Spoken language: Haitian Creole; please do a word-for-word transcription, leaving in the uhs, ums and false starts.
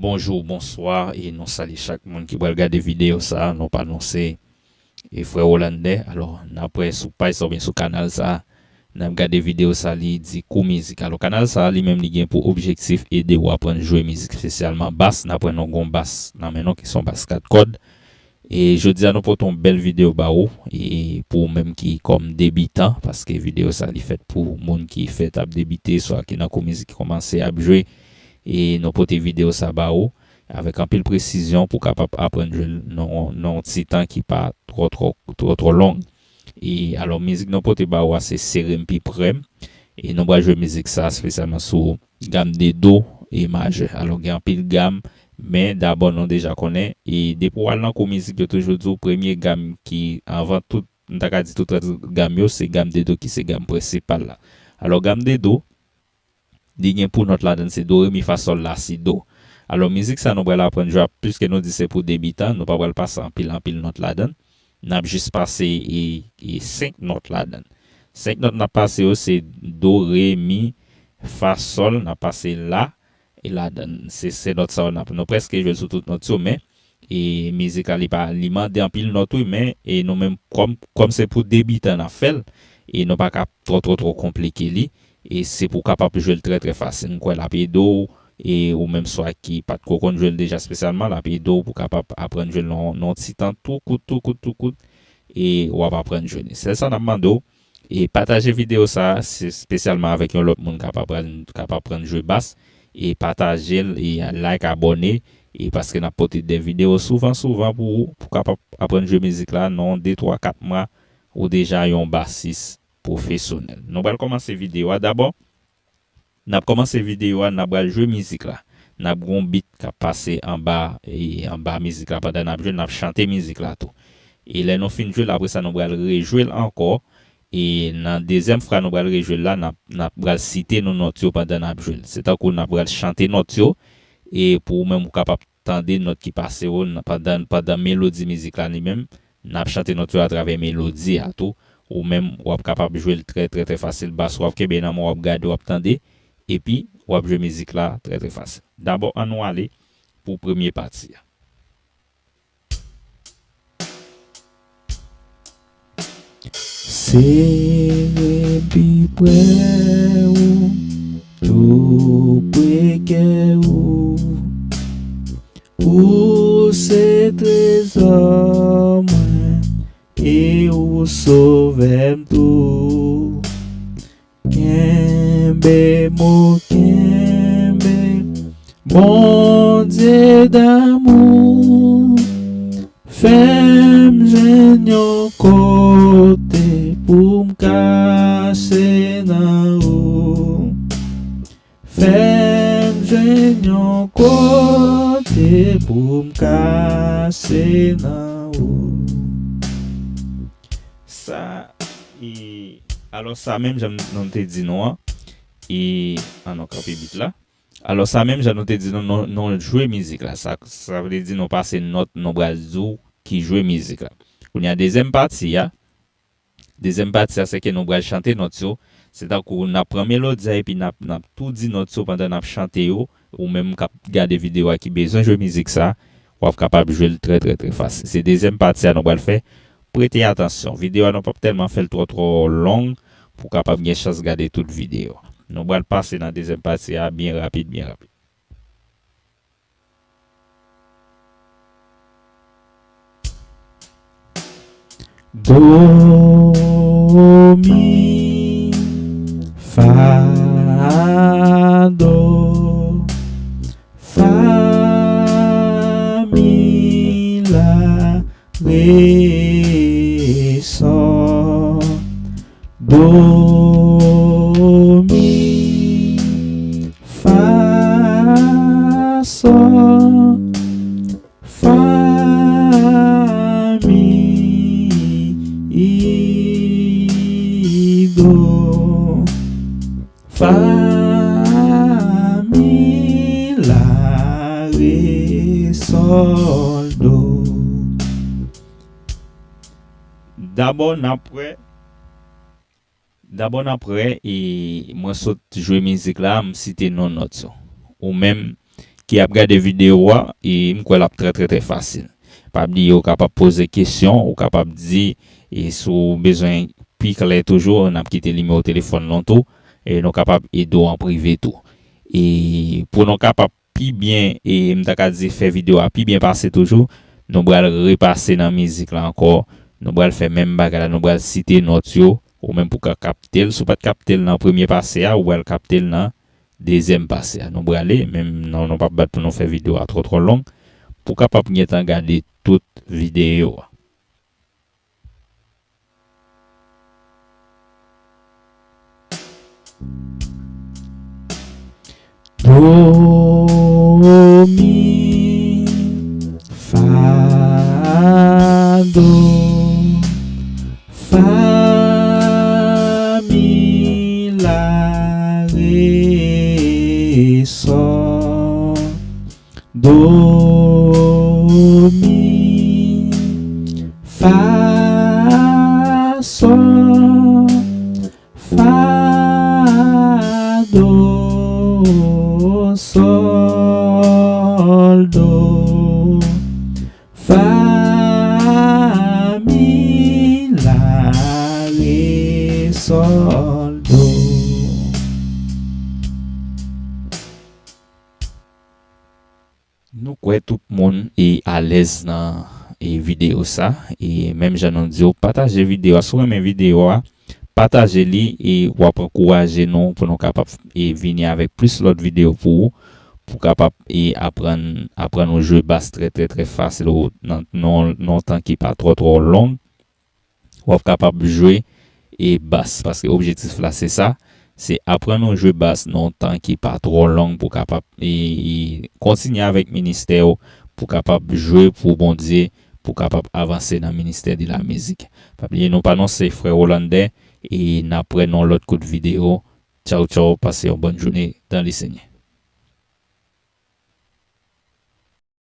Bonjou, bonswa, e nou salye chak moun ki pral gade videyo sa a. Non pa nou se e frè Rolander. Alò, n ap wè sou paj sa oubyen sou kanal sa a, n ap gade videyo sa a, li di kou mizik. Alò, kanal sa a, li menm, li gen pou objektif ede w aprann jwe mizik, espesyalman bas. N ap wè nou gon bas nan men nou ki se yon bas kat kòd. E jodi a, nou pote yon bèl videyo ba ou, e pou ou menm ki kòm debitan, paske videyo sa, li fèt pou moun ki fèt ap debite, swa ki nan kou mizik, ki kòmanse ap jwe. E nou pote videyo sa ba ou avèk anpil presizyon pou w kapab aprann jwe l nan, nan yon ti tan ki pa twò, twò, twò, twò long. E alò, mizik nou pote ba ou a, se Sere M pi Pre m. E nou pral jwe mizik sa espesyalman sou gam de do e majè. Alò, gen anpil gam, men dabò nou deja konnen, e depi w al nan kou mizik, yo toujou di w premye gam ki, anvan tout, m ta ka di tout rès gam yo, se gam de do ki se gam prensipal la. Alò, gam de do, li gen pou nòt ladan l se do, re, mi, fa, sòl, la, si, do. Alò, mizik sa nou pral aprann jwe a, piske nou di se pou debitan, nou pa pral pase anpil, anpil nòt ladan l. N ap jis pase e, e senk nòt ladan l. Senk nòt n ap pase yo se do, re, mi, fa, sòl, n ap pase la, e ladan l. Se, se nòt sa yo n ap, nou prèske jwe l sou tout nòt yo, men e mizik la, li pa, li mande anpil nòt, wi, men e nou menm, kòm, kòm se pou debitan n ap fè l, e nou pa ka twò, twò, twò konplike li, e se pou w kapab jwe l trè, trè fasil. M kwè l ap ede w, e ou menm swa ki pa t ko konn jwe l deja espesyalman, l ap ede w pou w kapab aprann jwe l nan, nan yon ti tan tou kout, tou kout, tou kout, e w ap aprann jwe li. Sèl sa n ap mande w, e pataje videyo sa a, se espesyalman avèk yon lòt moun k ap aprann, k ap aprann jwe bas, e pataje l, e like, abòne, e paske n ap pote de videyo souvan, souvan pou ou, pou w kapab aprann jwe mizik la, nan de, twa, kat mwa, ou deja yon basis pwofesyonèl. Nou pral kòmanse videyo a. Dabò, n ap kòmanse videyo a, n ap pral jwe mizik la. N ap gon beat k ap pase anba, e anba mizik la pandan n ap jwe, n ap chante mizik la tou. E lè nou fin jwe l, apre sa, nou pral rejwe l ankò. E nan dezyèm fwa nou pral rejwe l la, n ap, n ap pral site nou nòt yo pandan n ap jwe l. Se tankou n ap pral chante nòt yo, e pou ou menm ou kapab tande nòt ki pase yo n-, pandan, pandan melodi mizik la li menm, n ap chante nòt yo atravè melodi a tou. Ou menm, w ap kapab jwe l trè, trè, trè fasil. Bas w ap kenbe nan men w, w ap gade, w ap tande, epi w ap jwe mizik la trè, trè fasil. Dabò, ann nou ale pou premye pati a. Sere m pi pre ou, tou pre kè ou. Ou se trezò mwen, e ou sovè m tou. Kenbe m, o kenbe, Bondye damou. Fè m jwenn yon kote pou m kache nan ou. Fè m jwenn yon kote pou m kache nan ou. Sa, e, alò sa menm jan nou te di nou an, e, an nou kanpe beat la. Alò sa menm jan nou te di nou, nou, nou jwe mizik la. Sa, sa vle di nou pase nòt, nou pral di w ki jwe mizik la. Kounye a, dezyèm pati a, dezyèm pati a, se ke nou pral chante nòt yo. Se tankou n ap pran melodi a epi n ap, n ap tou di nòt yo pandan n ap chante yo. Ou menm k ap gade videyo a ki bezwen jwe mizik sa, w ap kapab jwe l trè, trè, trè fasil. Se dezyèm pati a nou pral fè. Prete atansyon. Videyo a nou p ap tèlman fè l twò, twò long pou w kapab gen chans gade tout videyo a. Nou pral pase nan dezyèm pati a byen rapid, byen rapid. Do, mi, fa, do, fa, mi, la, re, sò, do, mi, fa, sò, fa, mi, do, fa, mi, la, re, sòl, do. Dabò n ap wè, dabò n ap wè, e mwen sot jwe mizik la, m site non nòt yo. Ou menm ki ap gade videyo a, e m kwè l ap trè, trè, trè fasil. Pa bliye, ou kapab poze kesyon, ou kapab di, e si w bezwen pi klè toujou, n ap kite nimewo telefòn nou tou, e nou kapab ede w an prive tou. E pou nou kapab pi byen, e m ta ka di fè videyo a pi byen pase toujou, nou pral repase nan mizik la ankò, nou pral fè menm bagay la, nou pral site nòt yo, ou menm pou ka kapte l. Si w pa t kapte l nan premye pase a, ou pral kapte l nan dezyèm pase a. Nou prale, menm non, nou p ap bat pou nou fè videyo a twò, twò long, pou w kapab gentan gade tout videyo a. Do, mi, fa, do, fa, mi, la, re, sol. Do, mi, fa, sol, fa, do, sol, do, fa, mi, la, re, sol, do. Nou kwè tout moun e alèz nan e videyo sa. E menm jan nou di w, pataje videyo a. Si w renmen videyo a, pataje li e w ap ankouraje nou pou nou kapab e vini avèk plis lòt videyo pou ou, pou kapab e aprann, aprann ou jwe bas trè, trè, trè fasil ou nan, nan, nan yon tan ki pa twò, twò long. W ap kapab jwe e bas, paske objektif la se sa, se aprann ou jwe bas nan yon tan ki pa twò long pou kapab e, e kontinye avèk ministè w, pou kapab jwe pou Bondye, pou kapab avanse nan ministè de la mizik. Pa bliye, nou pa non se Frè Rolande, e n ap wè nan lòt kout videyo. Tchaw, tchaw, pase yon bòn jounen dans le Seigneur.